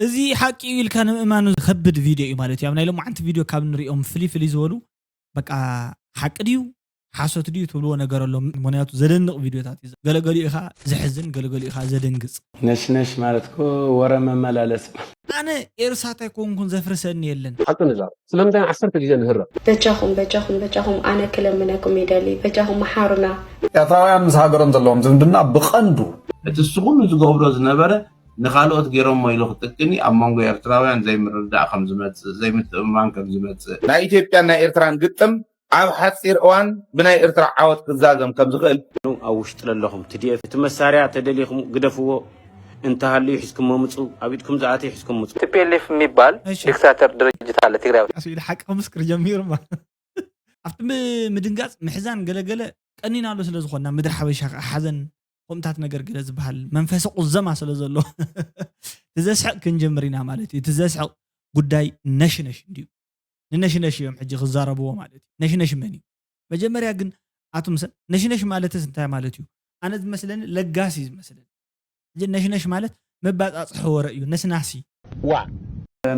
እዚ ሓቂ እዩ ኢልካ ንምእማኑ ዝኸብድ ቪድዮ እዩ ማለት እዩ። ኣብ ናይ ሎማዓንቲ ቪድዮ ካብ ንሪኦም ፍልይ ፍልይ ዝበሉ በቃ ሓቂ ድዩ ሓሶት ድዩ ትብልዎ ነገር ኣሎ። ምክንያቱ ዘደንቕ ቪድዮታት እዩ። ገለገሊኡ ኢኻ ዘሕዝን፣ ገለገሊኡ ኢኻ ዘደንግጽ። ነሽነሽ ማለት እኮ ወረ መመላለሲ። ኣነ ኤርሳት ኣይኮንኩን ዘፍርሰኒ የለን። ሓቂ ንዛረብ ስለምንታይ ዓሰርተ ግዜ ንህረብ። በጃኹም በጃኹም በጃኹም ኣነ ክለምነኩም ይደሊ በጃኹም መሓሩና። ኤርትራውያን ምስ ሃገሮም ዘለዎም ዝምድና ብቐንዱ እቲ እሱ ኩሉ ዝገብሮ ዝነበረ ንኻልኦት ገይሮሞ ኢሉ ክጥቅኒ ኣብ መንጎ ኤርትራውያን ዘይምርድዳእ ከም ዝመጽእ ዘይምትእምማን ከም ዝመጽእ ናይ ኢትዮጵያን ናይ ኤርትራን ግጥም ኣብ ሓጺር እዋን ብናይ ኤርትራ ዓወት ክዛዘም ከም ዝኽእል ኣብ ውሽጢ ለለኹም ትዲኤፍ እቲ መሳርያ ተደሊኹም ግደፍዎ እንተሃልዩ ሒዝኩሞ ምጹ ኣብ ኢድኩም ዝኣትዩ ሒዝኩም ምጹ። ቲፒኤልኤፍ የሚባል ዲክታተር ድርጅት አለ ትግራይ ውስጥ። ኢሉ ሓቂ ክምስክር ጀሚሩ ማለት ኣብቲ ምድንጋፅ ምሕዛን ገለገለ ቀኒናሉ ስለ ዝኾንና ምድሪ ሓበሻ ከዓ ሓዘን ከምኡታት ነገር ገለ ዝበሃል መንፈሰ ቁዘማ ስለ ዘሎ ትዘስሕቕ ክንጀምር ኢና ማለት እዩ። ትዘስሕቕ ጉዳይ ነሽነሽ እንድዩ። ንነሽነሽ እዮም ሕጂ ክዛረብዎ ማለት እዩ። ነሽነሽ መን እዩ? መጀመርያ ግን ኣቱም ሰብ ነሽነሽ ማለትስ እንታይ ማለት እዩ? ኣነ ዝመስለኒ ለጋስ እዩ ዝመስለኒ። ሕጂ ነሽነሽ ማለት መባፃፅሒ ወረ እዩ። ነስናሲ ዋ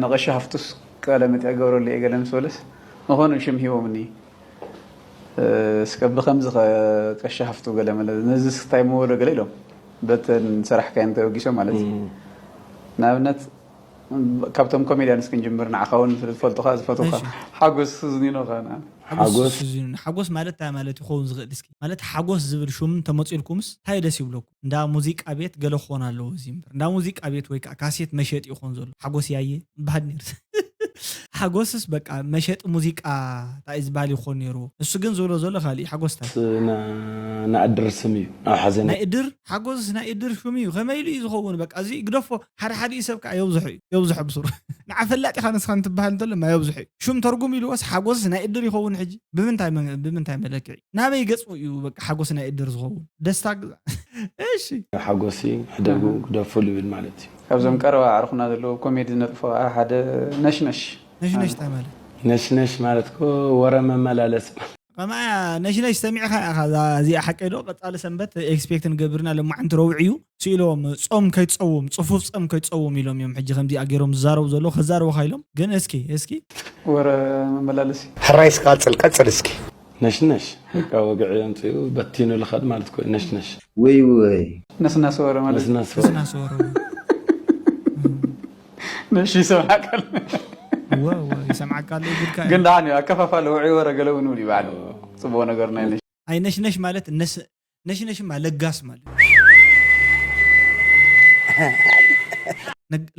ንቐሺ ሃፍቱስ ቃለ መጠይቅ ገብረሉ እየ ገለ ምስ በለስ ምኾኑ ሽም ሂቦምኒ እስከ ብከምዚ ቀሺ ሃፍቱ ገለ መለ ነዚ ስታይ ምበሎ ገለ ኢሎም በተን ሰራሕካየን ተበጊሶም ማለት እዩ ንኣብነት ካብቶም ኮሜድያን እስክንጅምር ንዓኻ እውን ስለ ዝፈልጡኻ ዝፈትውካ ሓጎስ ዝኒኖኻ ሓጎስ ሓጎስ ማለት እንታይ ማለት ይኸውን ዝኽእል እስኪ ማለት ሓጎስ ዝብል ሹም ተመፂልኩምስ እንታይ ደስ ይብለኩም እንዳ ሙዚቃ ቤት ገለ ክኾን ኣለዎ እዚ እምበር እንዳ ሙዚቃ ቤት ወይ ከዓ ካሴት መሸጢ ይኾን ዘሎ ሓጎስ ያየ በሃል ነይሩ ሓጎስስ በቃ መሸጢ ሙዚቃ እንታይ ዝበሃል ይኾን ነይሩ እሱ ግን ዝብሎ ዘሎ ካሊእ ሓጎስ እንታይ ንኣድር ስም እዩ ኣብ ሓዘን ናይ እድር ሓጎስስ ናይ እድር ሹም እዩ ከመይ ኢሉ እዩ ዝኸውን በቃ እዚ ግደፎ ሓደ ሓደ ሰብ ከዓ የብዝሑ እዩ የብዝሑ ብሱር ንዓ ፈላጥ ኢኻ ንስኻ እንትበሃል እንተሎ ማ የብዝሑ እዩ ሹም ተርጉም ኢልዎስ ሓጎስስ ናይ እድር ይኸውን ሕጂ ብምንታይ መ- ብምንታይ መለክዒ ናበይ ገጹ እዩ በቃ ሓጎስ ናይ እድር ዝኸውን ደስታ ግዛ እሺ ሓጎሲ ሕደጉ ግደፉ ልብል ማለት እዩ ካብዞም ቀረባ ኣዕርኹና ዘለዉ ኮሜዲ ዝነጥፎ ከዓ ሓደ ነሽነሽ ነሽነሽ እንታይ ማለት ነሽነሽ ማለት እኮ ወረ መመላለሲ ማለት ከምኣ ነሽነሽ ሰሚዕኻ ኢኻ እዚኣ ሓቀይ ዶ ቀፃሊ ሰንበት ኤክስፔክት ንገብርና ለማዓንቲ ረውዕ እዩ ስኢሎም ጾም ከይትፀውም ፅፉፍ ፆም ከይትፀውም ኢሎም እዮም ሕጂ ከምዚኣ ገይሮም ዝዛረቡ ዘለዉ ከዛረቡኻ ኢሎም ግን እስኪ እስኪ ወረ መመላለሲ ሕራይ ስቃፅል ቀፅል እስኪ ነሽነሽ በቃ ወግዒ ኣምፅኡ በቲኑ ልኸድ ማለት ኮ ነሽነሽ ወይ ወይ ነስናስ ወረ ማለት ነስናስ ወረ ነስናስ ወረ ነሽ ይሰማዕካል ይሰማዕካል ግድካ ግን ደሓን እዩ ኣከፋፋለ ውዒ ወረ ገለ እውን እውን ይበዓል ፅቡቅ ነገር ናይ ነሽ ኣይነሽነሽ ማለት ነሽነሽማ ለጋስ ማለት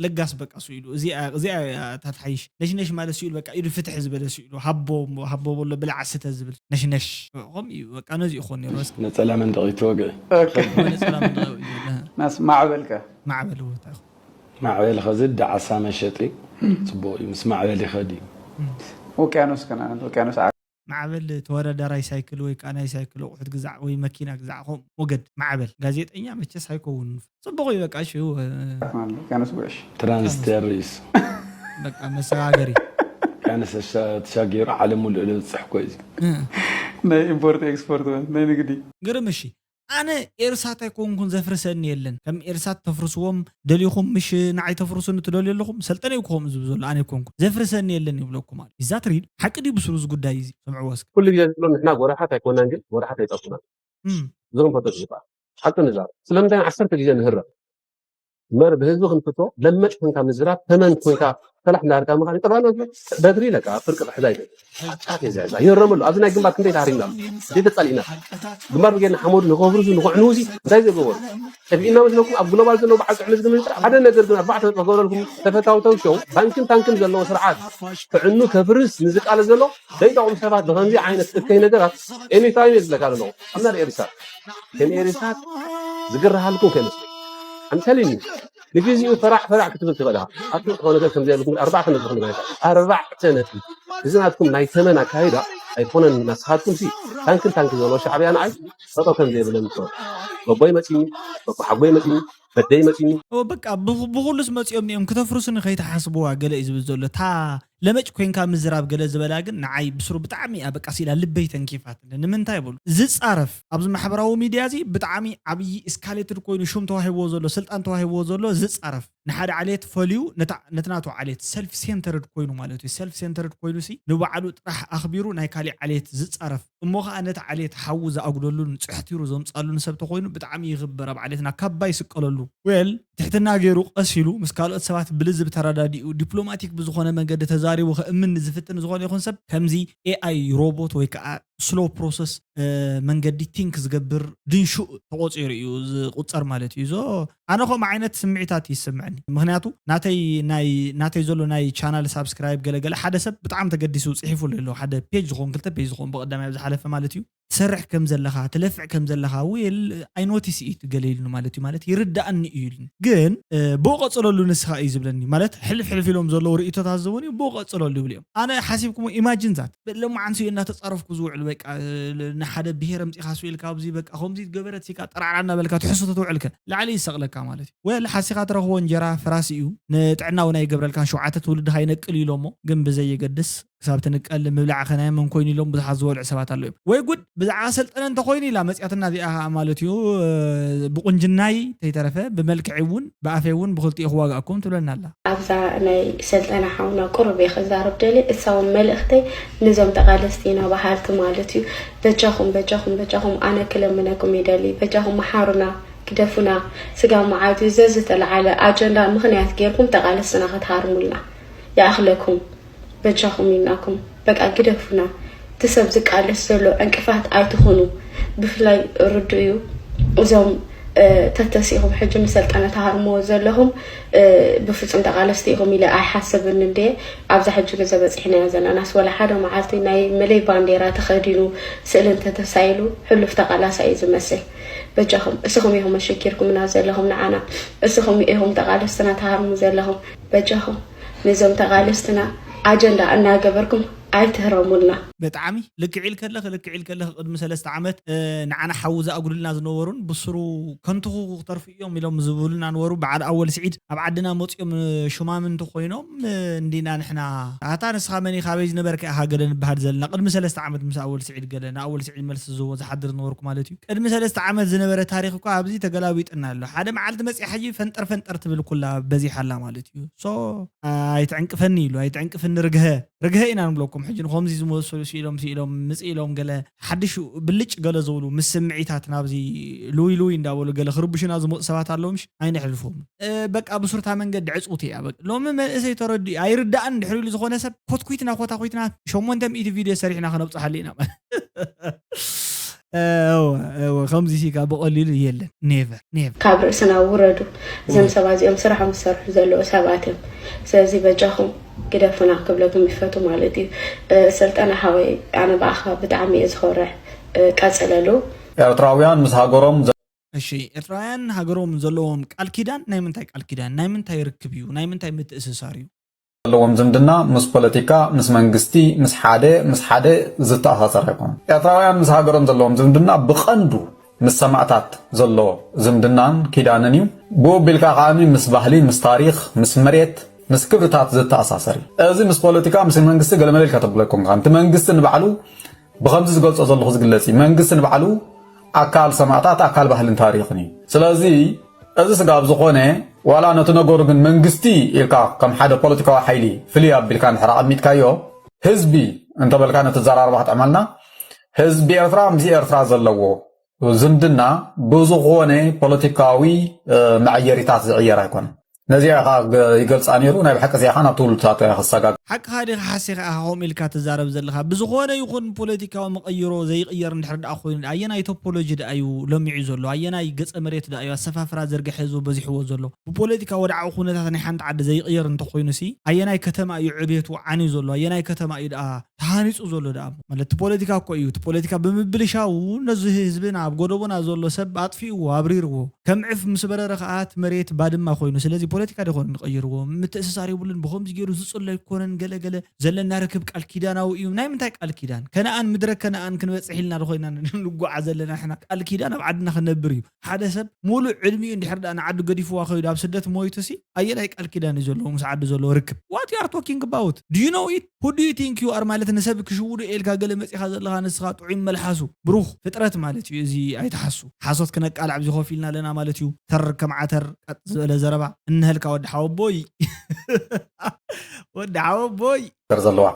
ለጋስ በቃ ስኢሉ እዚኣ እዚኣ እያ እታ ትሓይሽ ነሽነሽ ማለት ስኢሉ በቃ ኢዱ ፍትሕ ዝበለ ስኢሉ ሃቦ ሃቦ በሎ ብላዕ ስተ ዝብል ነሽነሽ ከምኡ እዩ በቃ ነዚ ይኾን ነይሩ እስኪ ነፀላ መንደቕ ይተወግዒ ነፀላ መንደቕ እዩ ዘለና። ናስ ማዕበልከ ማዕበል እዎ እንታይ ይኾን ማዕበል ኸዚ ዳዓሳ መሸጢ ፅቡቕ እዩ ምስ ማዕበል ይኸድ እዩ ውቅያኖስ ከና ውቅያኖስ ዓ- ማዕበል ተወዳዳራይ ሳይክል ወይ ከዓ ናይ ሳይክል ኣቑሑት ግዛዕ ወይ መኪና ግዛዕ ከምኡ ሞገድ ማዕበል ጋዜጠኛ መቸስ ኣይከውን ጽቡቕ እዩ በቃ ሽው ማለት ውቅያኖስ ጉዕሽ ትራንስ ቴሪስ በቃ መሰጋገሪ ያነሰሻ ተሻጊሩ ዓለም ሙሉእ ልብፅሕ እኮ እዩ ናይ ኢምፖርት ኤክስፖርት ወይ ናይ ንግዲ ግርም እሺ ኣነ ኤርሳት ኣይኮንኩን ዘፍርሰኒ የለን ከም ኤርሳት ተፍርስዎም ደሊኹም ምሽ ንዓይ ተፍርሱኒ ትደልዩ ኣለኹም ሰልጠነ እዩ ክኸምኡ ዝብ ዘሎ ኣነ ኣይኮንኩን ዘፍርሰኒ የለን ይብለኩም ኣሎ is that real ሓቂ ድዩ ብስሩ እዚ ጉዳይ እዚ ስምዕዎ እስኪ ኩሉ ግዜ ዝብሎ ንሕና ጎራሓት ኣይኮናን ግን ጎራሓት ኣይጠፉና እዞም ፎቶ ይባ ሓቂ ንዛረብ ስለምንታይ ዓሰርተ ግዜ ንህረብ እምበር ብህዝቢ ክንፍቶ ለመጭ ኮንካ ምዝራብ ተመን ኮንካ ሰላሕ እንዳርካ ምኻን ይጥራሎ በትሪ ለካ ፍርቂ ክሕዛ ይብል ጫት የዘዕዛ ይረመሉ ኣብዚ ናይ ግንባር ክንደይ ተሃሪምና ዘይተጻሊእና ግንባር ብጌና ሓመዱ ንኸፍርሱ ንኽዕንውሲ እንታይ ዘገበሩ ጠፊእና መስለኩም ኣብ ግሎባል ዘለዉ በዓል ጥዕሚ ዝግምንጥር ሓደ ነገር ግን ኣርባዕተ ነጥቢ ክገብረልኩም ተፈታውተው ሸው ባንክን ታንክን ዘለዎ ስርዓት ክዕኑ ከፍርስ ንዝቃለ ዘሎ ዘይጠቕሙ ሰባት ብኸምዚ ዓይነት እከይ ነገራት ኤኒታይም የድለካ ኣለኹ ኣብና ኤሪሳት ከም ኤሪሳት ዝግርሃልኩም ከይመስሉ ኣምተሊኒ ንግዚኡ ፈራዕ ፈራዕ ክትብል ትኽእል ኢኻ። ኣትም ዝኾነ ሰብ ከምዚ ያሉኩም ኣርባዕተ ነጥቢ ክንበ ኣርባዕተ ነጥቢ እዚ ናትኩም ናይ ተመን ኣካይዳ ኣይኮነን። ናስኻትኩም ሲ ታንክን ታንክ ዘሎ ሻዕብያ ንዓይ ጠጠው ከም ዘይብለን ትኾን በቦይ መፂኒ በቦ ሓጎይ መፂኒ በደይ መፂኒ ኦ በቃ ብኹ- ብኹሉስ መፂኦም እዮም ክተፍርሱኒ ከይተሓስብዋ ገለ እዩ ዝብል ዘሎ። እታ ለመጭ ኮይንካ ምዝራብ ገለ ዝበላ ግን ንዓይ ብስሩ ብጣዕሚ እያ በቃ ሲላ ልበይ ተንኪፋትኒ። ንምንታይ ይበሉ ዝፃረፍ ኣብዚ ማሕበራዊ ሚድያ እዚ ብጣዕሚ ዓብዪ እስካሌትድ ኮይኑ ሹም ተዋሂብዎ ዘሎ ስልጣን ተዋሂብዎ ዘሎ ዝፃረፍ ንሓደ ዓሌት ፈልዩ ነታ- ነቲ ናቱ ዓሌት ሰልፍ ሴንተርድ ኮይኑ ማለት እዩ። ሰልፍ ሴንተርድ ኮይኑ ሲ ንባዕሉ ጥራሕ ኣኽቢሩ ናይ ካሊእ ዓሌት ዝፃረፍ እሞ ከዓ ነቲ ዓሌት ሓዉ ዝኣጉደሉን ፅሕቲሩ ዘምፃሉን ሰብ ተኮይኑ ብጣዕሚ ይኽበር። ኣብ ዓሌትና ካባ ይስቀለሉ። ዌል ትሕትና ገይሩ ቀስ ኢሉ ምስ ካልኦት ሰባት ብልዝብ ተረዳዲኡ ዲፕሎማቲክ ብዝኾነ መንገዲ ተዛሪቡ ከእምን ንዝፍትን ዝኾነ ይኹን ሰብ ከምዚ ኤኣይ ሮቦት ወይ ከዓ ስሎ ፕሮሰስ መንገዲ ቲንክ ዝገብር ድንሹእ ተቆፂሩ እዩ ዝቁፀር ማለት እዩ። ዞ ኣነ ከምኡ ዓይነት ስምዒታት ይስምዐኒ። ምክንያቱ ናተይ ናይ ናተይ ዘሎ ናይ ቻናል ሳብስክራይብ ገለገለ ሓደ ሰብ ብጣዕሚ ተገዲሱ ፅሒፉሉ ኣሎ። ሓደ ፔጅ ዝኸውን ክልተ ፔጅ ዝኸውን ብቀዳማይ ኣብ ዝሓለፈ ማለት እዩ ትሰርሕ ከም ዘለኻ ትለፍዕ ከም ዘለኻ ዌል ኣይኖቲስ እዩ ገለ ኢሉኒ ማለት እዩ። ማለት ይርዳእኒ እዩ ኢሉኒ። ግን እ፣ ብኡ ቀፅለሉ ንስኻ እዩ ዝብለኒ። ማለት ሕልፍ ሕልፍ ኢሎም ዘለዉ ርእቶታት ዝህቡን እዩ ብኡ ቀፅለሉ ይብሉ እዮም። ኣነ ሓሲብኩሞ ኢማጂን ዛት ሎማዓንስ እዩ እናተፃረፍኩ ዝውዕል በቃ ል- ንሓደ ብሄር ኣምፂኻ ስኢልካ ኣብዚ በቃ ከምዚ ገበረት ሲካ ጠራዕራ እናበልካ ትሕስቶ ትውዕልከ ላዕሊ ይሰቕለካ ማለት እዩ። ወል ሓሲኻ ትረኽቦ እንጀራ ፍራስ እዩ ንጥዕና እውን ኣይገብረልካን ሸውዓተ ትውልዲ ካይነቅል ኢሎሞ ግን ብዘየገድስ ክሳብ ትንቀል ምብላዕኸ ናይ መን ኮይኑ ኢሎም ብዙሓት ዝበልዑ ሰባት ኣለዉ እዮም። ወይ ጉድ ብዛዕባ ሰልጠነ እንተኮይኑ ኢላ መፅያትና እዚኣ ከዓ ማለት እዩ እ፣ ብቁንጅናይ ተይተረፈ ብመልክዕ እውን ብኣፈይ እውን ብክልቲኡ ክዋጋእኩም ትብለና ኣላ። ኣብዛ ናይ ሰልጠነ ሓውና ቁሩብ እየ ክዛረብ ደልየ። እሳ እውን መልእኽተይ ነዞም ተቓለስቲ ኢና በሃልቲ ማለት እዩ። በጃኹም በጃኹም በጃኹም ኣነ ክለምነኩም ይደሊ። በጃኹም መሓሩና፣ ግደፉና። ስጋብ መዓልቲ እዩ ዘዝተለዓለ ኣጀንዳ ምኽንያት ጌርኩም ተቓለስትና ክትሃርሙልና ይኣኽለኩም። በጃኹም ኢልናኩም በቃ ግደፉና። እቲ ሰብ ዝቃለስ ዘሎ ዕንቅፋት ኣይትኹኑ። ብፍላይ ርዱእ እዩ እዞም ተተሲኹም ሕጂ ንሰልጠነ ትሃርምዎ ዘለኹም ብፍፁም ተቓለስቲ ኢኹም ኢለ ኣይሓስብን እንድየ። ኣብዛ ሕጂ ግዘ በፂሕናዮ ዘለናስ ወላ ሓደ መዓልቲ ናይ መለይ ባንዴራ ተኸዲኑ ስእሊ እንተተሳኢሉ ሕሉፍ ተቓላሳይ እዩ ዝመስል። በጃኹም እስኹም ኢኹም ኣሸጊርኩምና ዘለኹም ንዓና። እስኹም ኢኹም ተቓለስትና ትሃርሙ ዘለኹም። በጃኹም ነዞም ተቓለስትና ኣጀንዳ እናገበርኩም ኣይትህረሙልና። ብጣዕሚ ልክዕ ኢልከለኽ ልክዕ ኢልከለኽ ቅድሚ ሰለስተ ዓመት ንዓና ሓዊ ዝኣጉድልና ዝነበሩን ብስሩ ከንትኹ ክተርፉ እዮም ኢሎም ዝብሉና ነበሩ። በዓል ኣወል ስዒድ ኣብ ዓድና መፅኦም ሽማምንቲ ኮይኖም እንዲና ንሕና ኣታ ንስኻ መን ኢኻ ኣበይ ዝነበርካ ኢኻ ገለ ንበሃል ዘለና ቅድሚ ሰለስተ ዓመት ምስ ኣወል ስዒድ ገለ ንኣወል ስዒድ መልሲ ዝህቦ ዝሓድር ዝነበርኩ ማለት እዩ። ቅድሚ ሰለስተ ዓመት ዝነበረ ታሪኽ እኳ ኣብዚ ተገላቢጥና ኣሎ። ሓደ መዓልቲ መፅያ ሕጂ ፈንጠር ፈንጠር ትብል ኩላ በዚሓላ ማለት እዩ። ሶ ኣይትዕንቅፈኒ ኢሉ ኣይትዕንቅፍኒ ርግሀ ርግሀ ኢና ንብለኩም። ሕጂ ንከምዚ ዝመሰሉ ስኢሎም ስኢሎም ምፅ ኢሎም ገለ ሓድሽ ብልጭ ገለ ዝብሉ ምስ ስምዒታት ናብዚ ልውይ ልውይ እንዳበሉ ገለ ክርብሹና ዝመፁ ሰባት ኣለዉ ምሽ ኣይነሕልፎም። በቃ ብሱርታ መንገዲ ዕፅውቲ እያ። በቃ ሎሚ መንእሰይ ተረዲኡ ኣይርዳእን ድሕሪ ኢሉ ዝኾነ ሰብ ኮትኩትና ኮታኩትና ሸሞንተ ሚእቲ ቪድዮ ሰሪሕና ክነብፅሓሉ ኢና ማለት ከምዚ ሲ ካብ ብቐሊሉ የለን ኔቨር ኔቨር ካብ ርእስና ውረዱ። እዞም ሰባት እዚኦም ስራሖም ዝሰርሑ ዘለዉ ሰባት እዮም። ስለዚ በጃኹም ግደፉና ክብለኩም ይፈቱ ማለት እዩ። ሰልጠነ ሓወይ ኣነ ብኣኻ ብጣዕሚ እየ ዝኮርሕ። ቀፅለሉ። ኤርትራውያን ምስ ሃገሮም ዘ- እሺ ኤርትራውያን ሃገሮም ዘለዎም ቃል ኪዳን ናይ ምንታይ ቃል ኪዳን ናይ ምንታይ ርክብ እዩ ናይ ምንታይ ምትእስሳር እዩ? ዘለዎም ዝምድና ምስ ፖለቲካ፣ ምስ መንግስቲ፣ ምስ ሓደ ምስ ሓደ ዝተኣሳሰር ኣይኮነን። ኤርትራውያን ምስ ሃገሮም ዘለዎም ዝምድና ብቐንዱ ምስ ሰማእታት ዘሎ ዝምድናን ኪዳንን እዩ። ብኡ ኣቢልካ ከኣ ምስ ባህሊ፣ ምስ ታሪኽ፣ ምስ መሬት፣ ምስ ክብርታት ዝተኣሳሰር እዩ። እዚ ምስ ፖለቲካ፣ ምስ መንግስቲ ገለመለ ኢልካ ተብሎ ኣይኮንካን። እቲ መንግስቲ ንባዕሉ ብኸምዚ ዝገልጾ ዘለኹ ዝግለጽ እዩ። መንግስቲ ንባዕሉ ኣካል ሰማእታት፣ ኣካል ባህልን ታሪኽን እዩ። ስለዚ እዚ ስጋብ ዝኾነ ዋላ ነቲ ነገሩ ግን መንግስቲ ኢልካ ከም ሓደ ፖለቲካዊ ሓይሊ ፍልይ ኣቢልካ እንድሕር ኣቐሚጥካዮ ህዝቢ እንተበልካ ነቲ ዘራርባ ክጥዕመልና ህዝቢ ኤርትራ ምስ ኤርትራ ዘለዎ ዝምድና ብዝኾነ ፖለቲካዊ መዐየሪታት ዝዕየር ኣይኮነን። ነዚኣ ኢኻ ይገልጻ ነይሩ ናይ ብሓቂ እዚኣ ኢኻ ናብ ትውልድታቱ ኢኻ ክሰጋግ ሓቅኻ ዲኻ ሓሲኻ ኢኻ ከምኡ ኢልካ ትዛረብ ዘለኻ ብዝኾነ ይኹን ፖለቲካዊ መቐይሮ ዘይቕየር እንድሕር ደኣ ኮይኑ ኣየናይ ቶፖሎጂ ደኣ እዩ ለሚዑ ዘሎ ኣየናይ ገጸ መሬት ደኣ እዩ ኣሰፋፍራ ዘርግሐ ህዝቡ በዚሕዎ ዘሎ ብፖለቲካ ወድዓዊ ኩነታት ናይ ሓንቲ ዓዲ ዘይቕየር እንተኾይኑ ሲ ኣየናይ ከተማ እዩ ዕብየቱ ዓንዩ ዘሎ ኣየናይ ከተማ እዩ ደኣ ተሃኒፁ ዘሎ ደኣ ማለት እቲ ፖለቲካ እኮ እዩ። እቲ ፖለቲካ ብምብልሻው ነዚ ህዝብና ኣብ ጎደቦና ዘሎ ሰብ ኣጥፊእዎ፣ ኣብሪርዎ። ከም ዕፍ ምስ በረረ ከዓ እቲ መሬት ባድማ ኮይኑ። ስለዚ ፖለቲካ ዶ ይኮን ንቀይርዎ? ምትእስሳር የብሉን። ብኸምዚ ገይሩ ዝፅሎ ኣይኮነን። ገለ ገለ ዘለና ርክብ ቃል ኪዳናዊ እዩ። ናይ ምንታይ ቃል ኪዳን? ከነኣን፣ ምድረ ከነኣን ክንበፅሕ ኢልና ዶ ኮይና ንጓዓ ዘለና ንሕና? ቃል ኪዳን ኣብ ዓድና ክነብር እዩ። ሓደ ሰብ ሙሉእ ዕድሚኡ እንድሕር ደኣ ንዓዱ ገዲፍዋ ከይዱ ኣብ ስደት ሞይቱ ሲ ኣየናይ ቃል ኪዳን እዩ ዘለዎ ምስ ዓዱ ዘለዎ ርክብ? What you are talking about? Do you know it? Who do you think you are? ማለት ንሰብ ክሽውዶ ኤልካ ገለ መጺኻ ዘለኻ ንስኻ ጥዑይ መልሓሱ ብሩኽ ፍጥረት ማለት እዩ። እዚ ኣይትሓሱ። ሓሶት ክነቃልዕ ኣብዚ ኮፍ ኢልና ኣለና ማለት እዩ። ተር ከም ዓተር ቀጥ ዝበለ ዘረባ እንሀልካ ወዲ ሓወቦይ። ወዲ ሓወቦይ። ነገር ዘለዋ።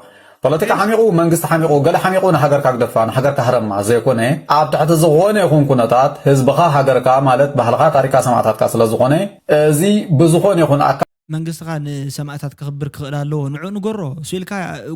ፖለቲካ ሓሚቑ፣ መንግስቲ ሓሚቑ፣ ገለ ሓሚቑ ንሃገርካ ግደፋ፣ ንሃገርካ ህረማ ዘይኮነ፣ ኣብ ትሕቲ ዝኾነ ይኹን ኩነታት ህዝብኻ፣ ሃገርካ ማለት ባህልኻ፣ ታሪካ ሰማእታትካ ስለ ዝኾነ፣ እዚ ብዝኾነ ይኹን ኣካል መንግስትኻ ንሰማእታት ከኽብር ክኽእል ኣለዎ። ንዑ ንገሮ፣ ስኢልካ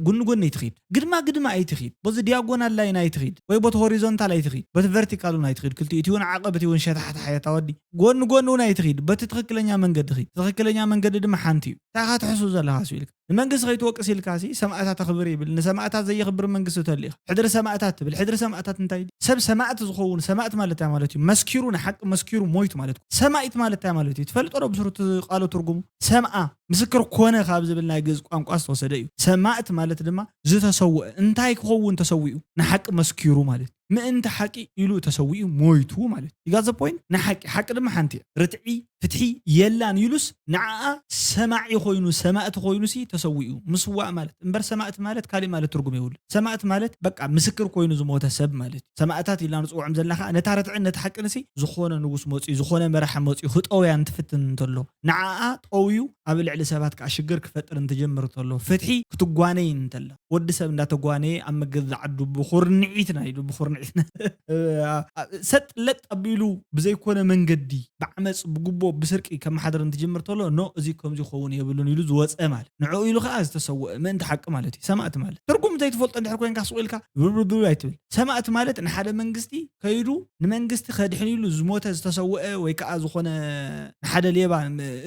ጉኒ ጎኒ ኣይትኺድ። ግድማ ግድማ ኣይትኺድ። በዚ ዲያጎናል ላይን ኣይትኺድ። ወይ በቲ ሆሪዞንታል ኣይትኺድ። በቲ ቨርቲካል እውን ኣይትኺድ። ክልቲኡ እቲ እውን ዓቐብ፣ እቲ እውን ሸታሕታሕ እያ እታ ወዲ። ጎኒ ጎኒ እውን ኣይትኺድ። በቲ ትኽክለኛ መንገዲ ኺድ። ትኽክለኛ መንገዲ ድማ ሓንቲ እዩ። እንታይ ኢኻ ትሕሱ ዘለኻ ስኢልካ? ንመንግስቲ ከይትወቅስ ኢልካ ሲ ሰማእታት ኣኽብር ይብል። ንሰማእታት ዘየኽብር መንግስቲ ተልኢኻ። ሕድሪ ሰማእታት ትብል። ሕድሪ ሰማእታት እንታይ ድዩ? ሰብ ሰማእት ዝኸውን፣ ሰማእት ማለት እንታይ ማለት እዩ? መስኪሩ፣ ንሓቂ መስኪሩ ሞይቱ ማለት እዩ። ሰማኢት ማለት እንታይ ማለት እዩ? ትፈልጦ ዶ ብስሩ እቲ ቃሉ ትርጉሙ? ሰምኣ፣ ምስክር ኮነ ካብ ዝብል ናይ ግእዝ ቋንቋ ዝተወሰደ እዩ። ሰማእት ማለት ድማ ዝተሰውአ። እንታይ ክኸውን ተሰዊኡ? ንሓቂ መስኪሩ ማለት እዩ። ምእንቲ ሓቂ ኢሉ ተሰዊኡ ሞይቱ ማለት እዩ። You got the point? ንሓቂ፣ ሓቂ ድማ ሓንቲ እያ። ርትዒ፣ ፍትሒ የላን ኢሉስ ንዓኣ ሰማዒ ኮይኑ፣ ሰማእቲ ኮይኑ ሲ ተሰዊኡ። ምስዋእ ማለት እምበር ሰማእቲ ማለት ካሊእ ማለት ትርጉም የብሉ። ሰማእቲ ማለት በቃ ምስክር ኮይኑ ዝሞተ ሰብ ማለት እዩ። ሰማእታት ኢልና ንጽውዖም ዘለና ከዓ ነታ ርትዕን ነቲ ሓቅን ሲ ዝኾነ ንጉስ መጽዩ፣ ዝኾነ መራሒ መጽዩ ክጠውያ እንትፍትን እንተሎ፣ ንዓኣ ጠውዩ ኣብ ልዕሊ ሰባት ከዓ ሽግር ክፈጥር እንትጀምር እንተሎ፣ ፍትሒ ክትጓነይ እንተላ፣ ወዲ ሰብ እንዳተጓነየ ኣብ መገዛዕዱ ብኹርንዒት ናይ ኢሉ ብኹርንዒት ሰጥ ለጥ ኣቢሉ ብዘይኮነ መንገዲ ብዓመፅ፣ ብጉቦ፣ ብስርቂ ከመሓደር እንትጅምር ተሎ፣ ኖ፣ እዚ ከምዚ ክኸውን የብሉን ኢሉ ዝወፀ ማለት። ንዕኡ ኢሉ ከዓ ዝተሰወአ ምእንቲ ሓቂ ማለት እዩ። ሰማእቲ ማለት ትርጉም ዘይትፈልጦ እንድሕር ኮይንካ ስቕ ኢልካ ብብብብ ኣይትብል። ሰማእቲ ማለት ንሓደ መንግስቲ ከይዱ ንመንግስቲ ከድሕን ኢሉ ዝሞተ፣ ዝተሰወአ ወይ ከዓ ዝኾነ ንሓደ ሌባ፣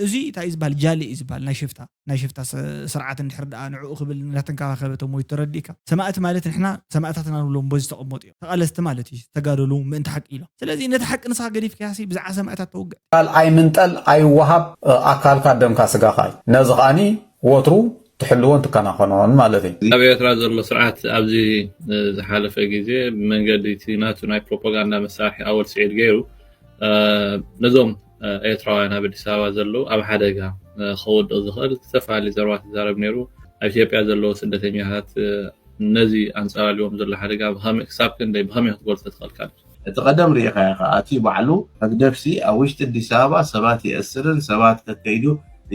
እዚ እንታይ እዩ ዝበሃል? ጃሌ እዩ ዝበሃል። ናይ ሽፍታ፣ ናይ ሽፍታ ስ-፣ ስርዓት እንድሕር ደኣ ንዕኡ ክብል እናተንከባኸበ ተሞይቱ ተረዲእካ። ሰማእቲ ማለት ንሕና ሰማእታትና ንብሎም በዚ ተቐመጡ እዮም። ተቓለስቲ ማለት እዩ። ዝተጋደሉ ምእንቲ ሓቂ ኢሎም። ስለዚ ነቲ ሓቂ ንስኻ ገዲፍካያ ሲ ብዛዕባ ሰማእታት ተውግዕ። ካልኣይ ምንጠል ኣይወሃብ፣ ኣካልካ ደምካ ስጋኻ እዩ። ነዚ ከኣኒ ወትሩ ትሕልዎን ትከናኸኖን ማለት እዩ። ኣብ ኤርትራ ዘሎ ስርዓት ኣብዚ፣ እ፣ ዝሓለፈ ግዜ ብመንገዲ እቲ ናቱ ናይ ፕሮፓጋንዳ መሳርሒ ኣወል ስዒድ ገይሩ፣ እ፣ ነዞም፣ እ፣ ኤርትራውያን ኣብ ኣዲስ ኣበባ ዘለዉ ኣብ ሓደጋ፣ እ፣ ከወድቕ ዝኽእል ዝተፈላለዩ ዘረባታት ይዛረብ ነይሩ። ኣብ ኢትዮጵያ ዘለዉ ስደተኛታት፣ እ፣ ነዚ ኣንጸላልዎም ዘሎ ሓደጋ ብኸመይ፣ ክሳብ ክንደይ፣ ብኸመይ ክትገልጾ ትኽእል? ካልድ። እቲ ቀደም ርኢኻዮ ኢኻ፣ እቲ ባዕሉ ህግደፍሲ ኣብ ውሽጢ ኣዲስ ኣበባ ሰባት የእስርን ሰባት ከከይዱ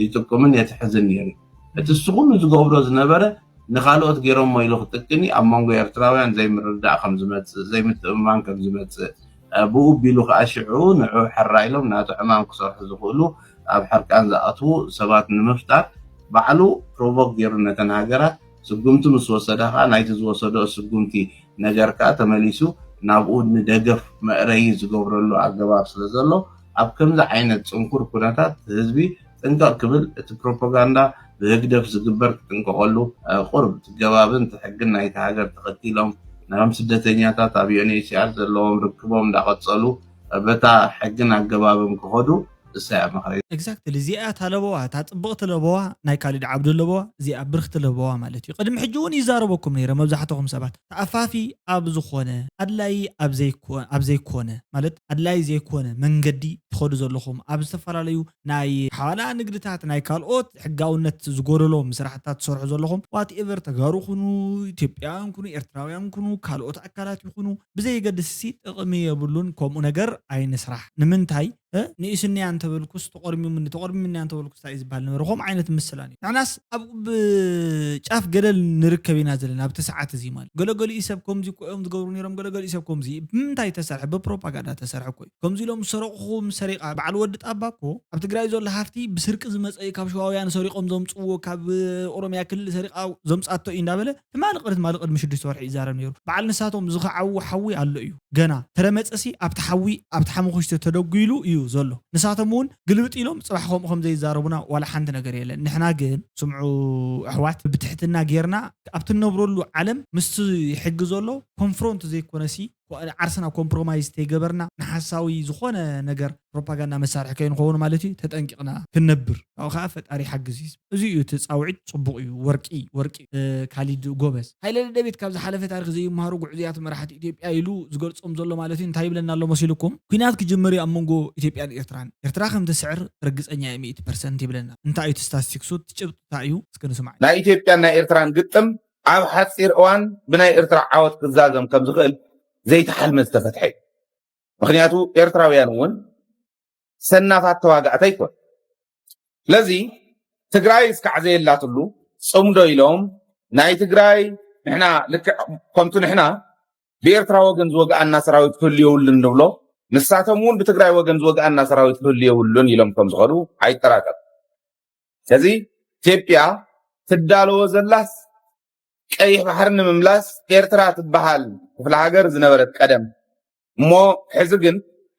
ይጥቅምን የትሕዝን ነይሩ። እቲ እሱ ኩሉ ዝገብሮ ዝነበረ ንኻልኦት ገይሮሞ ኢሉ ክጥቅኒ ኣብ መንጎ ኤርትራውያን ዘይምርዳእ ከም ዝመጽእ፣ ዘይምትእምማን ከም ዝመጽእ፣ እ፣ ብኡ ቢሉ ከኣ ሽዑ ንዑ ሕራይ ኢሎም ናቱ ዕማም ክሰርሑ ዝኽእሉ ኣብ ሕርቃን ዝኣትዉ ሰባት ንምፍጣር ባዕሉ ፕሮቮክ ገይሩ ነተን ሃገራት ስጉምቲ ምስ ወሰደ ከኣ ናይቲ ዝወሰዶ ስጉምቲ ነገር ከኣ ተመሊሱ ናብኡ ንደገፍ መእረዪ ዝገብረሉ ኣገባብ ስለ ዘሎ ኣብ ከምዚ ዓይነት ጽንኩር ኩነታት ህዝቢ ጥንቀቕ ክብል፣ እቲ ፕሮፓጋንዳ ብህግደፍ ዝግበር ክጥንቀቐሉ፣ እ፣ ቁሩብ እቲ ገባብን እቲ ሕግን ናይቲ ሃገር ተኸቲሎም፣ ናይም ስደተኛታት ኣብ ዩ ኤን ኤች ሲ ኣር ዘለዎም ርክቦም እንዳቐጸሉ፣ እ፣ በታ ሕግን ኣገባብን ክኸዱ እሳ እያ መኽረይ። ኤግዛክትሊ፣ እዚኣ እታ ለበዋ፣ እታ ጽብቕቲ ለበዋ፣ ናይ ካሊድ ዓብዱ ለበዋ፣ እዚኣ ብርኽቲ ለበዋ ማለት እዩ። ቅድሚ ሕጂ እውን ይዛረበኩም ነይረ፣ መብዛሕትኹም ሰባት። ተኣፋፊ ኣብ ዝኾነ፣ ኣድላዪ ኣብ ዘይኮ-፣ ኣብ ዘይኮነ፣ ማለት ኣድላዪ ዘይኮነ መንገዲ ትኸዱ ዘለኹም፣ ኣብ ዝተፈላለዩ ናይ ሓዋላ ንግድታት፣ ናይ ካልኦት ሕጋውነት ዝጎደሎም ስራሕታት ትሰርሑ ዘለኹም፣ ዋትኤቨር፣ ተጋሩ ኩኑ፣ ኢትዮጵያውያን ኩኑ፣ ኤርትራውያን ኩኑ፣ ካልኦት ኣካላት ይኹኑ፣ ብዘየገድስ ሲ ጥቕሚ የብሉን። ከምኡ ነገር ኣይንስራሕ። ንምንታይ? እ? ንኢስንያ እንተበልኩስ ተቆርሚሙኒ፣ ተቆርሚሙንያ እንተበልኩስ እንታይ እዩ ዝበሃል ነበረ? ከምኡ ዓይነት ምስላን እዩ። ንሕናስ ኣብ ብ-፣ ጫፍ ገደል ንርከብ ኢና ዘለና ኣብቲ ሰዓት እዚ ማለት። ገለገሊኡ ሰብ ከምዚ እኮ እዮም ዝገብሩ ነይሮም፣ ገለገሊኡ ሰብ ከምዚ። ብምንታይ ተሰርሐ? ብፕሮፓጋንዳ ተሰርሐ እኮ እዩ። ከምዚ ኢሎም ዝሰረቑኹም ሰሪቓ፣ በዓል ወዲ ጣባ እኮ ኣብ ትግራይ ዘሎ ሃፍቲ ብስርቂ ዝመጸ እዩ፣ ካብ ሸዋውያን ሰሪቖም ዘምጽዎ፣ ካብ ኦሮምያ ክልል ሰሪቓ ዘምጻቶ እዩ እንዳበለ ትማሊ ቅድሚ፣ ትማሊ ቅድሚ ሽዱሽተ ወርሒ ይዛረብ ነይሩ። በዓል ንሳቶም ዝኸዓዉ ሓዊ ኣሎ እዩ። ገና ተረመጸሲ ኣብቲ ሓዊ፣ ኣብቲ ሓመኹሽቲ ተደጒሉ እዩ ዘሎ። ንሳቶም እውን ግልብጥ ኢሎም ጽባሕ ከምኡ ከም ዘይዛረቡና ዋላ ሓንቲ ነገር የለን። ንሕና ግን ስምዑ ኣሕዋት ብትሕትና ጌርና ኣብቲ ንነብረሉ ዓለም ምስቲ ሕጊ ዘሎ ኮንፍሮንት ዘይኮነሲ ዓርስና ኮምፕሮማይዝ ተይገበርና ንሓሳዊ ዝኾነ ነገር ፕሮፓጋንዳ መሳርሒ ከይንኸውን ማለት እዩ ተጠንቂቕና ክንነብር ካብኡ ከዓ ፈጣሪ ሓግዝ እዩ። እዚ እዩ እቲ ፃውዒት። ፅቡቕ እዩ። ወርቂ ወርቂ። ካሊድ ጎበዝ። ሃይለ ደደቤት ካብ ዝሓለፈ ታሪክ ዘይመሃሩ ጉዕዙያት መራሕቲ ኢትዮጵያ ኢሉ ዝገልፆም ዘሎ ማለት እዩ እንታይ ይብለና ኣሎ መሲልኩም? ኩናት ክጅምር እዩ ኣብ መንጎ ኢትዮጵያን ኤርትራን። ኤርትራ ከም ትስዕር ርግፀኛ እየ ሚእቲ ፐርሰንት ይብለና። እንታይ እዩ እቲ ስታስቲክሱ? እቲ ጭብጥታ እዩ እስኪ ንስማዕ። ናይ ኢትዮጵያን ናይ ኤርትራን ግጥም ኣብ ሓፂር እዋን ብናይ ኤርትራ ዓወት ክዛዘም ከም ዝኽእል ዘይተሓልመ ዝተፈትሐ እዩ። ምክንያቱ ኤርትራውያን እውን ሰናፋት ተዋጋእታ ይኮን። ስለዚ ትግራይ እስካዕ ዘየላትሉ ፅምዶ ኢሎም ናይ ትግራይ ንሕና ልክዕ ከምቱ ንሕና ብኤርትራ ወገን ዝወግኣና ሰራዊት ክህሉ የብሉን ንብሎ፣ ንሳቶም እውን ብትግራይ ወገን ዝወግኣና ሰራዊት ክህሉ የብሉን ኢሎም ከም ዝኸዱ ኣይጠራጠር። ስለዚ ኢትዮጵያ ትዳለዎ ዘላስ ቀይሕ ባሕሪ ንምምላስ ኤርትራ ትበሃል ክፍለ ሃገር ዝነበረት ቀደም እሞ ሕዚ ግን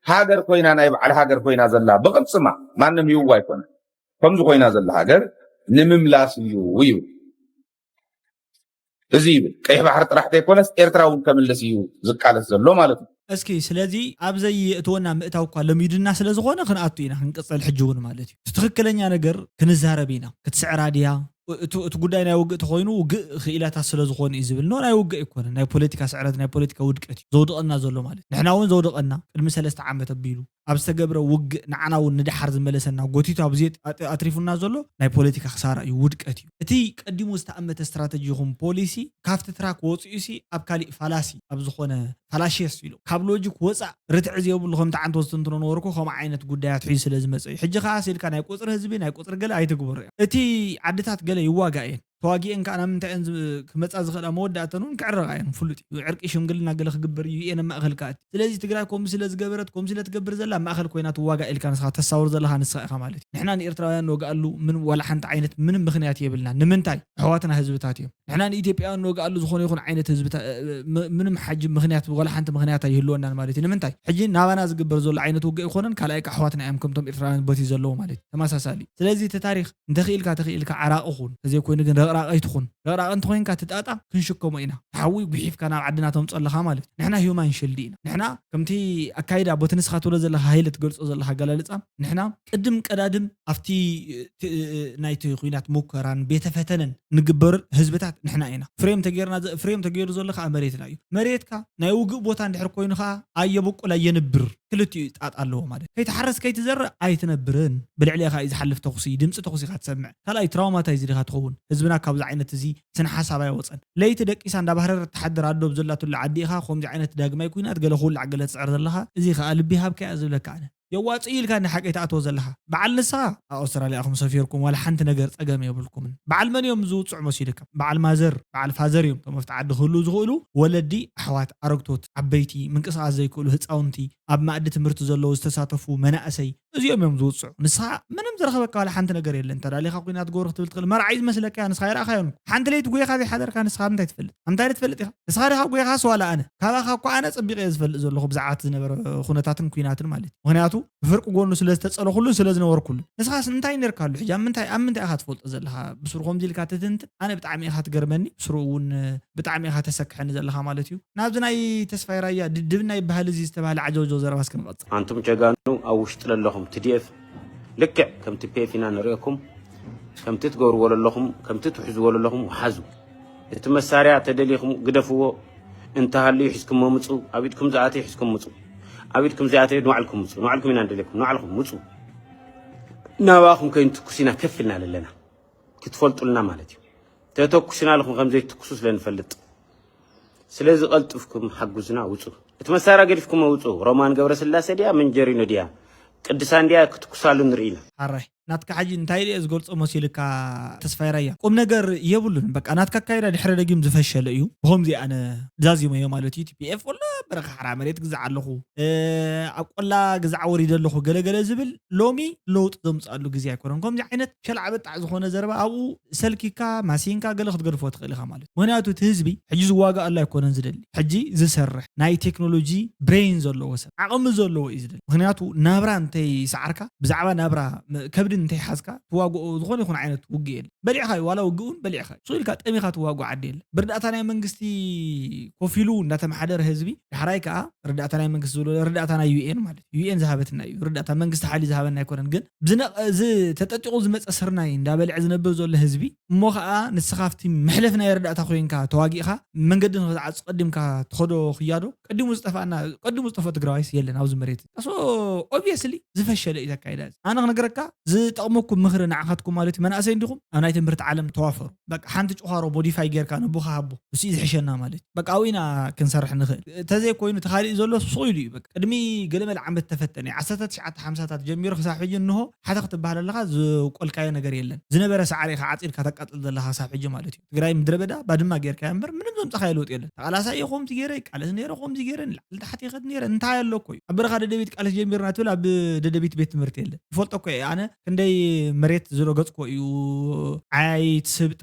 ሃገር ኮይና ናይ በዓል ሃገር ኮይና ዘላ ብቕልፅማ ማንም ይህዋ ኣይኮነ ከምዚ ኮይና ዘላ ሃገር ንምምላስ እዩ እዩ እዚ ይብል። ቀይሕ ባሕሪ ጥራሕ ዘይኮነስ ኤርትራ እውን ከምልስ እዩ ዝቃለስ ዘሎ ማለት እዩ። እስኪ ስለዚ ኣብ ዘየእትወና ምእታው እኳ ለሚዱና ስለ ዝኾነ ክንኣቱ ኢና ክንቅፀል ሕጂ እውን ማለት እዩ። እቲ ትኽክለኛ ነገር ክንዛረብ ኢና። ክትስዕራ ድያ እቲ ጉዳይ ናይ ውግእ ተኮይኑ ውግእ ክኢላታት ስለ ዝኾኑ እዩ ዝብል ኖ ናይ ውግእ ኣይኮነን። ናይ ፖለቲካ ስዕረት ናይ ፖለቲካ ውድቀት እዩ ዘውድቐና ዘሎ ማለት ንሕና እውን ዘውድቐና ቅድሚ ሰለስተ ዓመት ኣቢሉ ኣብ ዝተገብረ ውግእ ንዓና እውን ንደሓር ዝመለሰና ጎቲቱ ኣብዚ ኣትሪፉና ዘሎ ናይ ፖለቲካ ክሳራ እዩ ውድቀት እዩ። እቲ ቀዲሙ ዝተኣመተ ስትራተጂ ይኹን ፖሊሲ ካብቲ ትራክ ወፂኡ ሲ ኣብ ካሊእ ፋላሲ ኣብ ዝኾነ ፋላሽየስ ኢሉ ካብ ሎጂክ ወፃእ ርትዒ ዘይብሉ ከምቲ ዓንቶ ዝትንትኖ ነበርኩ ከምኡ ዓይነት ጉዳያት ሒዙ ስለ ዝመፀ እዩ። ሕጂ ከዓ ስኢልካ ናይ ቁፅሪ ህዝቢ ናይ ቁፅሪ ገለ ኣይትግበሩ እዮም። እቲ ዓድታት ገለ ይዋጋ እየን ተዋጊአን ከዓ ናብ ምንታይ እየን ክመፃ ዝኽእላ መወዳእተን እውን ክዕረቃ እየን ፍሉጥ እዩ። ዕርቂ ሽምግልና ገለ ክግበር እዩ ዩኤን ኣብ ማእኸል ከዓ እቲ ስለዚ ትግራይ ከምኡ ስለ ዝገበረት ከምኡ ስለ ትገብር ዘላ ማእኸል ኮይና ትዋጋ ኢልካ ንስኻ ተሳውር ዘለኻ ንስኻ ኢኻ ማለት እዩ። ንሕና ንኤርትራውያን ንወግኣሉ ምን ዋላ ሓንቲ ዓይነት ምንም ምኽንያት የብልና። ንምንታይ ኣሕዋትና ህዝብታት እዮም። ንሕና ንኢትዮጵያውያን ንወግኣሉ ዝኾነ ይኹን ዓይነት ህዝቢ ምንም ሓጂ ምኽንያት ዋላ ሓንቲ ምኽንያት ኣይህልወናን ማለት እዩ። ንምንታይ ሕጂ ናባና ዝግበር ዘሎ ዓይነት ውግእ ኣይኮነን ካልኣይ ከዓ ኣሕዋትና እዮም ከምቶም ኤርትራውያን ቦቲ ዘለዎ ማለት እዩ። ተመሳሳሊ ስለዚ እቲ ታሪክ እንተኽኢልካ ተኽኢልካ ዓራቂ ኩን ተዘይኮይኑ ግን ረቕራቂ ኣይትኹን። ረቕራቂ እንተኮይንካ እቲ ጣጣ ክንሽከሞ ኢና። ሓዊ ጉሒፍካ ናብ ዓድና ተምፀለኻ ማለት እዩ። ንሕና ሂውማን ሽልድ ኢና። ንሕና ከምቲ ኣካይዳ ቦቲ ንስኻ ትብሎ ዘለካ ሃይለ ትገልፆ ዘለካ ኣገላልፃ ንሕና ቅድም ቀዳድም ኣብቲ ናይቲ ኩናት ሙከራን ቤተ ፈተነን ንግበር ህዝብታት ንሕና ኢና። ፍሬም ተገይርና ፍሬም ተገይሩ ዘሎ ከዓ መሬትና እዩ። መሬትካ ናይ ውግእ ቦታ እንድሕር ኮይኑ ከዓ ኣየበቁል ኣየንብር ክልቲኡ ጣጣ ኣለዎ ማለት እዩ። ከይትሓርስ ከይትዘርእ ኣይትነብርን። ብልዕሊኻ እዩ ዝሓልፍ ተኹሲ ድምፂ ተኹሲ ኢኻ ትሰምዕ። ካልኣይ ትራውማታይዝ ኢኻ ትኸውን። ህዝብና ካብዚ ዓይነት እዚ ስነ ሓሳብ ኣይወፀን። ለይቲ ደቂሳ እንዳባህረረት ትሓድር ኣዶ ብዘላትሉ ዓዲ ኢኻ ከምዚ ዓይነት ዳግማይ ኩናት ገለ ክውላዕ ገለ ትፅዕር ዘለኻ እዚ ከዓ ልቢ ሃብካ እያ ዝብለካ ኣነ። የዋፅእ ኢልካ ንሓቂ ትኣትዎ ዘለኻ በዓል ንስኻ ኣብ ኣውስትራሊያ ኢኹም ሰፊርኩም ዋላ ሓንቲ ነገር ፀገም የብልኩምን። በዓል መን እዮም ዝውፅዑ መሲልካ? በዓል ማዘር በዓል ፋዘር እዮም። እቶም ኣብቲ ዓዲ ክህልው ዝኽእሉ ወለዲ፣ ኣሕዋት፣ ኣረግቶት፣ ዓበይቲ፣ ምንቅስቃስ ዘይክእሉ ህፃውንቲ፣ ኣብ ማእዲ ትምህርቲ ዘለዉ ዝተሳተፉ መናእሰይ እዚኦም እዮም ዝውፅዑ። ንስኻ ምንም ዝረኸበካ ዋላ ሓንቲ ነገር የለን። ተዳሊኻ ኩናት ገብሩ ክትብል ትኽእል መርዓይ ዝመስለካ ንስኻ ይረኣኻዮን ሓንቲ ለይቲ ጎይኻ ዘይሓደርካ ንስኻ ምንታይ ትፈልጥ? ኣምታይ ትፈልጥ ኢኻ? ንስኻ ዲኻ ጎይኻስ ዋላ ኣነ? ካባኻ እኮ ኣነ ፅቢቕ እየ ዝፈልጥ ዘለኹ ብዛዕባ እቲ ዝነበረ ኩነታትን ኩናትን ማለት እዩ። ምክንያቱ ብፍርቂ ጎኑ ስለ ዝተፀለኹሉን ስለ ዝነበርኩሉን። ንስኻስ እንታይ ነርካሉ? ሕጂ ኣብ ምንታይ ኣብ ምንታይ ኢኻ ትፈልጦ ዘለኻ? ብስሩ ከምዚ ኢልካ ትትንትን ኣነ ብጣዕሚ ኢኻ ትገርመኒ። ብስሩ እውን ብጣዕሚ ኢኻ ተሰክሐኒ ዘለኻ ማለት እዩ። ናብዚ ናይ ተስፋይ ራያ ድድብና ይበሃል እዚ ዝተባህለ ዓጀውጀው ዘረባስ ክንቐፅል። ኣንቱም ጀጋኑ ኣብ ውሽጢ ለለኹም ቲዲኤፍ ልክዕ ከምቲ ፒኤፍ ኢና ንርእየኩም። ከምቲ ትገብርዎ ለለኹም ከምቲ ትሕዝዎ ለለኹም ውሓዙ። እቲ መሳርያ ተደሊኹም ግደፍዎ። እንተሃልዩ ሒዝኩሞ ምጹ። ኣብ ኢድኩም ዝኣተዩ ሒዝኩም ምጹ። ኣብ ኢድኩም ዘይኣተዩ ንባዕልኩም ምጹ። ንባዕልኩም ኢና ንደልየኩም። ንባዕልኩም ምጹ። ናባኹም ከይንትኩስ ኢና ከፍ ኢልና ለለና። ክትፈልጡልና ማለት እዩ። ተተኩስና ኣለኹም ከም ዘይትኩሱ ስለ ንፈልጥ። ስለዚ ቀልጥፍኩም ሓጉዝና ውጹ። እቲ መሳርያ ገዲፍኩሞ ውጹ። ሮማን ገብረስላሴ ድያ መንጀሪኖ ድያ ቅድሳን ድያ ክትኩሳሉ ንርኢ ኢና። ሓራይ ናትካ ሕጂ እንታይ ኢለ ዝገልጾ መሲልካ? ተስፋይ ራያ ቁም ነገር የብሉን። በቃ ናትካ ኣካይዳ ድሕረ ደጊም ዝፈሸለ እዩ። ብኸምዚ ኣነ ዛዚመዮ ማለት እዩ። ቲ ፒ ኤፍ ወላ በረኻ ሓራ መሬት ግዛዕ ኣለኹ፣ እ፣ ኣብ ቆላ ግዛዕ ወሪደ ኣለኹ ገለገለ ዝብል ሎሚ ለውጢ ዘምፅኣሉ ግዜ ኣይኮነን። ከምዚ ዓይነት ሸልዓ በጣዕ ዝኾነ ዘረባ ኣብኡ ሰልኪካ ማሲንካ ገለ ክትገድፎ ትኽእል ኢኻ ማለት እዩ። ምክንያቱ እቲ ህዝቢ ሕጂ ዝዋጋእ ኣሎ ኣይኮነን ዝደሊ፣ ሕጂ ዝሰርሕ ናይ ቴክኖሎጂ ብሬን ዘለዎ ሰብ ዓቕሚ ዘለዎ እዩ ዝደሊ። ምክንያቱ ናብራ እንተይ ሰዓርካ ብዛዕባ ናብራ ም- ከብዲ እንተይ ሓዝካ ትዋግኦ ዝኾነ ይኹን ዓይነት ውግእ የለ። በሊዕካ እዩ ዋላ ውግእ እውን በሊዕካ እዩ። ስቕ ኢልካ ጠሚኻ ትዋግኦ ዓዲ የለ። ብርዳእታ ናይ መንግስቲ ኮፍ ኢሉ እንዳተመሓደረ ህዝቢ ዳሕራይ ከዓ ርዳእታ ናይ መንግስቲ ዝብሎ ርዳእታ ናይ ዩ ኤን ማለት እዩ። ዩ ኤን ዝሃበትና እዩ ርዳእታ መንግስቲ ሓሊ ዝሃበና ኣይኮነን። ግን ብዝነ- እዚ ተጠጢቑ ዝመፀ ስርናይ እንዳበልዐ ዝነብር ዘሎ ህዝቢ እሞ ከዓ ንስኻ ኣብቲ መሕለፍ ናይ ርዳእታ ኮይንካ ተዋጊእካ መንገዲ ንክትዓፅ ቀዲምካ ትኸዶ ክያዶ ቀዲሙ ዝጠፋና ቀዲሙ ዝጠፍኦ ትግራዋይስ የለን ኣብዚ መሬት። So obviously ዝፈሸለ እዩ ዘካይዳ እዚ። ኣነ ክነግረካ ዝጠቕመኩም ምኽሪ ንዓኻትኩም ማለት እዩ መናእሰይ እንዲኹም ኣብ ናይ ትምህርቲ ዓለም ተዋፈሩ። በቃ ሓንቲ ጭዃሮ ሞዲፋይ ጌርካ ነቦኻ ሃቦ እሱ እዩ ዝሕሸና ማለት እዩ። በቃ ኣብኡ ኢና ክንሰርሕ ንኽእል። ተዘይኮይኑ እቲ ካሊእ ዘሎ ስቕ ኢሉ እዩ። በቃ ቅድሚ ገለመለ ዓመት ተፈተነ ዓሰርተ ትሽዓተ ሓምሳታት ጀሚሩ ክሳብ ሕጂ እንሆ ሓታ ክትበሃል ኣለኻ ዝቆልካዮ ነገር የለን። ዝነበረ ሳዕሪ ኢኻ ዓፂድካ ተቃፅል ዘለኻ ክሳብ ሕጂ ማለት እዩ። ትግራይ ምድረ በዳ ባድማ ጌርካዮ እምበር ምንም ዘምፃኻዮ ለውጢ የለን። ተቓላሳይ እየ ከምዚ ገይረ ይቃለስ ነይረ ከምዚ ገይረ ንላዕሊ ታሕቲ ይኸድ ነይረ እንታይ ኣሎ እኮ እዩ። ኣብ በረኻ ደደቢት ቃለስ ጀሚርና ትብል ኣብ ደደቢት ቤት ትምህርቲ የለን። ይፈልጦ እኮ እየ ኣነ ክንደይ መሬት ዝረገፅኮ እዩ። ዓያይት ስብጣ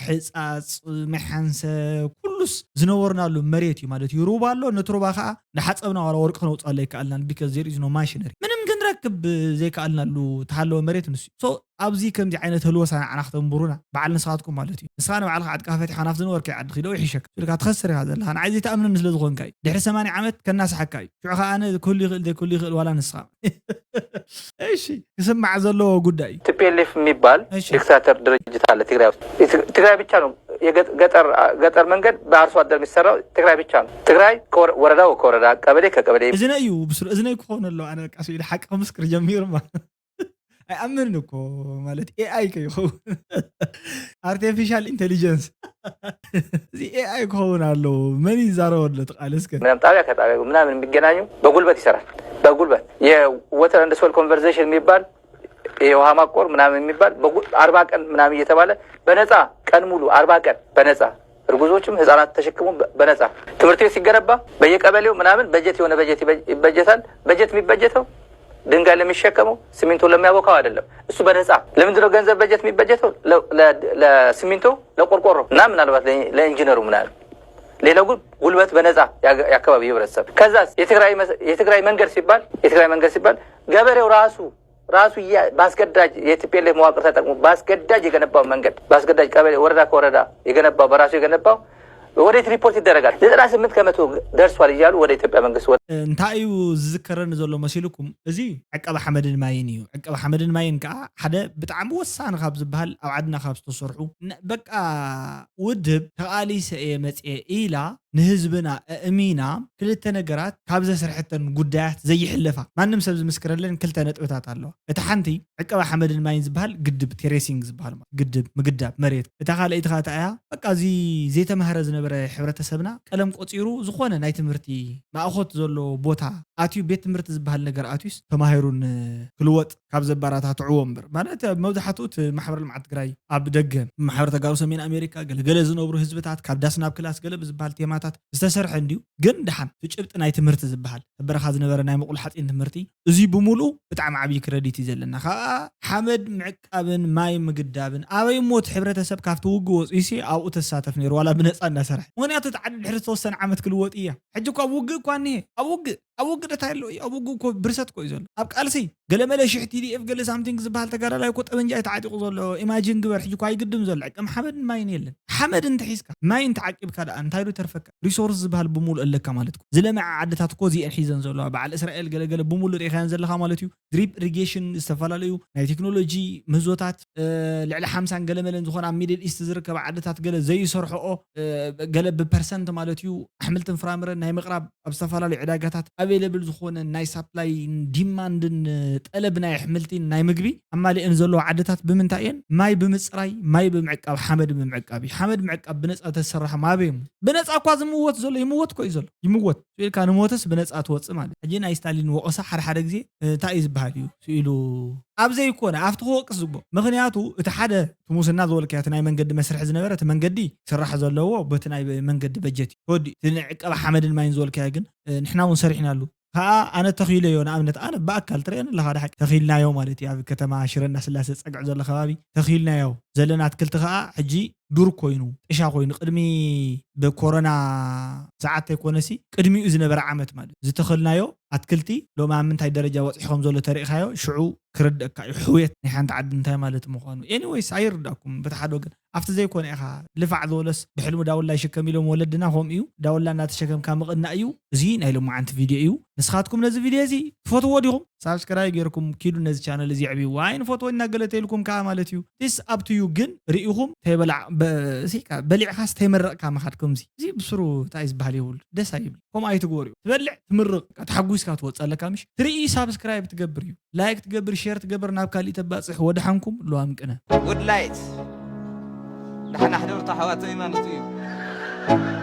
ሕፃፅ መሓንሰ ኩሉስ ዝነበርናሉ መሬት እዩ ማለት እዩ። ሩባ ኣሎ ነቲ ሩባ ከዓ እንዳሓፀብና ዋላ ወርቂ ክነውፅኣሉ ኣይከኣልናን because there is no machinery ምንም ክንረክብ ዘይከኣልናሉ ተሃለወ መሬት ንሱ እዩ። So ኣብዚ ከምዚ ዓይነት ህልወሳ ንዓና ክተንብሩና በዓል ንስኻትኩም ማለት እዩ። ንስኻ ንባዕልኻ ዓጥቃ ፈቲሕካ ናብቲ ዝነበርካዮ ዓዲ ኪዶ ይሕሸካ ኢልካ ትኸስር ኢኻ ዘለኻ ንዓይ ዘይትኣምነኒ ስለ ዝኾንካ እዩ። ድሕሪ ሰማንያ ዓመት ከናስሓካ እዩ። ሽዑ ከዓ ኣነ ክህሉ ይኽእል ዘይክህሉ ይኽእል ዋላ ንስኻ እሺ ክስማዕ ዘለዎ ጉዳይ እዩ። ቲ ፒ ኤል ኤፍ የሚባል እሺ። ዲክታተር ድርጅት አለ ትግራይ ውስጥ። ትግራይ ብቻ ነው የገጠር ገጠር መንገድ በአርሶ አደር የሚሰራው ትግራይ ብቻ ነው። ትግራይ ከወረ- ወረዳ ከወረዳ ቀበሌ ከቀበሌ እዝነ እዩ ብስሩ እዝነ ክኾን ኣለዎ ኣነ በቃ ስኢል ሓቂ ክምስክር ጀሚሩ ማ ኣይኣምንን እኮ ማለት ኤ ኣይ ከይኸውን ኣርቲፊሻል ኢንቴሊጀንስ እዚ ኤ ኣይ ክኸውን ኣለዎ መን ይዛረበ ኣሎ እቲ ቃል እስከ ምናምን ጣቢያ ከጣቢያ ምናምን የሚገናኙ በጉልበት ይሰራል። በጉልበት የወተር እንደ ሶል ኮንቨርዜሽን የሚባል የውሃ ማቆር ምናምን የሚባል በጉ- አርባ ቀን ምናምን እየተባለ በነፃ ቀን ሙሉ አርባ ቀን በነፃ እርጉዞችም ህፃናት ተሸክሞ በ- በነፃ ትምህርት ቤት ሲገነባ በየቀበሌው ምናምን በጀት የሆነ በጀት ይበ- ይበጀታል። በጀት የሚበጀተው ድንጋይ ለሚሸከመው ሲሚንቶ ለሚያቦካው አይደለም። እሱ በነፃ ለምንድነው ገንዘብ በጀት የሚበጀተው? ለ- ለ- ለሲሚንቶ ለቆርቆሮ እና ምናልባት ለ- ለኢንጂነሩ ምናምን ሌላው ግን ጉልበት በነፃ ያገ- የአካባቢ ህብረተሰብ። ከዛ የትግራይ መስ- የትግራይ መንገድ ሲባል የትግራይ መንገድ ሲባል ገበሬው ራሱ ራሱ እያ- በአስገዳጅ የ ቲ ፒ ኤል ኤፍ መዋቅር ተጠቅሞ በአስገዳጅ የገነባው መንገድ በአስገዳጅ ቀበሌ ወረዳ ከወረዳ የገነባው በራሱ የገነባው ወዴት ሪፖርት ይደረጋል? ዘጠና ስምንት ከመቶ ደርሷል እያሉ ወደ ኢትዮጵያ መንግስት ወደ እንታይ እዩ ዝዝከረኒ ዘሎ መሲልኩም? እዚ ዕቀባ ሓመድን ማይን እዩ። ዕቀባ ሓመድን ማይን ከዓ ሓደ ብጣዕሚ ወሳኒ ካብ ዝበሃል ኣብ ዓድና ካብ ዝተሰርሑ ነ- በቃ ውድብ ተቓሊሰ እየ መፅየ ኢላ ንህዝብና ኣእሚና ክልተ ነገራት ካብ ዘስርሐተን ጉዳያት ዘይሕለፋ ማንም ሰብ ዝምስክረለን ክልተ ነጥብታት ኣለዋ። እታ ሓንቲ ዕቀባ ሓመድን ማይን ዝበሃል ግድብ ቴሬሲንግ ዝበሃል ማለት ግድብ ምግዳብ መሬት። እታ ካልኣይቲ ከዓ እያ በቃ እዚ ዘይተማህረ ዝነበረ ሕብረተሰብና ቀለም ቆፂሩ ዝኾነ ናይ ትምህርቲ ማእኾት ዘሎ ቦታ ኣትዩ ቤት ትምህርቲ ዝበሃል ነገር ኣትዩስ ተማሂሩን ክልወጥ ካብ ዘባራታትዕዎ እምበር ማለት ኣብ መብዛሕትኡ እቲ ማሕበር ልምዓት ትግራይ ኣብ ደገ ማሕበር ተጋሩ ሰሜን ኣሜሪካ ገለገለ ዝነብሩ ህዝብታት ካብ ዳስ ናብ ክላስ ገለ ብዝበሃል ቴማታት ዝተሰርሐ እንድዩ። ግን ደሓን እቲ ጭብጢ ናይ ትምህርቲ ዝበሃል በረኻ ዝነበረ ናይ ምቑል ሓፂን ትምህርቲ እዚ ብምሉኡ ብጣዕሚ ዓብዪ ክረዲት እዩ ዘለና። ከዓ ሓመድ ምዕቃብን ማይ ምግዳብን ኣበይ እሞ እቲ ሕብረተሰብ ካብቲ ውግእ ወፂኡሲ ኣብኡ ተሳተፍ ነይሩ ዋላ ብነፃ እንዳሰርሐ። ምክንያቱ እቲ ዓዲ ድሕሪ ዝተወሰነ ዓመት ክልወጥ እያ። ሕጂ እኳ ኣብ ውግእ እኳ እኒሀ ኣብ ውግእ ኣብ ውግእ እንታይ ኣሎ እዩ? ኣብ ውግእ እኮ ብርሰት እኮ እዩ ዘሎ። ኣብ ቃልሲ ገለመለ ሽሕ ቲ ዲ ኤፍ ገለ ሳምቲንግ ዝበሃል ተጋዳላይ እኮ ጠበንጃ እዩ ተዓጢቑ ዘሎ። ኢማጂን ግበር ሕጂ እኮ ኣይግድም ዘሎ ዕቅም ሓመድን ማይን የለን። ሓመድ እንተሒዝካ ማይ እንተዓቂብካ ደኣ እንታይ ዶ ተርፈካ? ሪሶርስ ዝበሃል ብምሉእ ኣለካ ማለት እኮ። ዝለምዐ ዓድታት እኮ እዚአን ሒዘን ዘለዋ በዓል እስራኤል ገለገለ ብምሉእ ርኢኻያን ዘለኻ ማለት እዩ። ድሪፕ ኢሪጌሽን ዝተፈላለዩ ናይ ቴክኖሎጂ ምህዞታት ልዕሊ ሓምሳን ገለመለን ዝኾነ ኣብ ሚድል ኢስት ዝርከባ ዓድታት ገለ ዘይሰርሕኦ ገለ ብፐርሰንት ማለት እዩ ኣሕምልትን ፍራምረን ናይ ምቕራብ ኣብ ዝተፈላለዩ ዕዳጋታት ኣቬለብል ዝኾነ ናይ ሳፕላይ ዲማንድን ጠለብ ናይ ኣሕምልቲን ናይ ምግቢ ኣማሊአን ዘለዋ ዓድታት ብምንታይ እየን? ማይ ብምፅራይ ማይ ብምዕቃብ ሓመድ ብምዕቃብ እዩ። ሓመድ ምዕቃብ ብነፃ ተሰራሕ ማበይ እሞ ብነፃ እኳ ዝምወት ዘሎ ይምወት እኮ እዩ ዘሎ ይምወት ስኢልካ ንሞተስ ብነፃ ትወፅእ ማለት ሕጂ ናይ ስታሊን ወቐሳ ሓደ ሓደ ግዜ እንታይ እዩ ዝበሃል እዩ ስኢሉ ኣብ ዘይኮነ ኣብቲ ክወቅስ ዝግብኦ። ምኽንያቱ እቲ ሓደ እቲ ሙስና ዝበልካዮ እቲ ናይ መንገዲ መስርሒ ዝነበረ እቲ መንገዲ ክስራሕ ዘለዎ በቲ ናይ መንገዲ በጀት እዩ ተወዲኡ። እቲ ንዕቀባ ሓመድን ማይን ዝበልካዮ ግን ንሕና እውን ሰሪሕናሉ። ከዓ ኣነ ተኺለዮ ንኣብነት ኣነ ብኣካል ትርእየኒ ኣለኻ ድሓቂ ተኺልናዮ ማለት እዩ። ኣብ ከተማ ሽረ እንዳስላሴ ፀግዕ ዘሎ ከባቢ ተኺልናዮ ዘለና ኣትክልቲ ከዓ ሕጂ ዱር ኮይኑ ጥሻ ኮይኑ ቅድሚ ብኮሮና ሰዓት ተይኮነሲ ቅድሚኡ ዝነበረ ዓመት ማለት እዩ ዝተኸልናዮ ኣትክልቲ ሎሚ ኣብ ምንታይ ደረጃ በፂሑ ከም ዘሎ ተሪእኻዮ ሽዑ ክርደእካ እዩ ሕውየት ናይ ሓንቲ ዓዲ እንታይ ማለት ምዃኑ። ኤኒወይስ ኣይርዳኩም በቲ ሓደ ወገን ኣብቲ ዘይኮነ ኢኻ ልፋዕ ዝበለስ ብሕልሙ ዳውላ ይሽከም ኢሎም ወለድና ከምኡ እዩ። ዳውላ እናተሸከምካ ምቕናእ እዩ። እዚ ናይ ሎማዓንቲ ቪድዮ እዩ። ንስኻትኩም ነዚ ቪድዮ እዚ ትፈትዎ ዲኹም? ሳብስክራይብ ጌርኩም ኪዱ ነዚ ቻነል እዚ ዕብይዎ። ኣይ ንፈትዎ ኢና ገለ ተይልኩም ከዓ ማለት እዩ። ስ ኣብትዩ ግን ርኢኹም ተይበላዕ በሊዕኻስ ተይመረቕካ ምኻድ ከምዚ እዚ ብስሩ እንታይ ዝበሃል የብሉ ደስ ኣይብል። ከምኡ ኣይትግበሩ እዩ ትበልዕ ትምርቕ ተሓጒስካ ትወፅእ ኣለካ ምሽ ትርኢ ሳብስክራይብ ትገብር እዩ። ላይክ ትገብር ሼር ትገብር ናብ ካሊእ ተባፅሕ ወድሓንኩም። ለዋም ቅነ ጉድ ላይት ደሓን ኣሕደርቱ ኣሕዋተይ ማለት እዩ።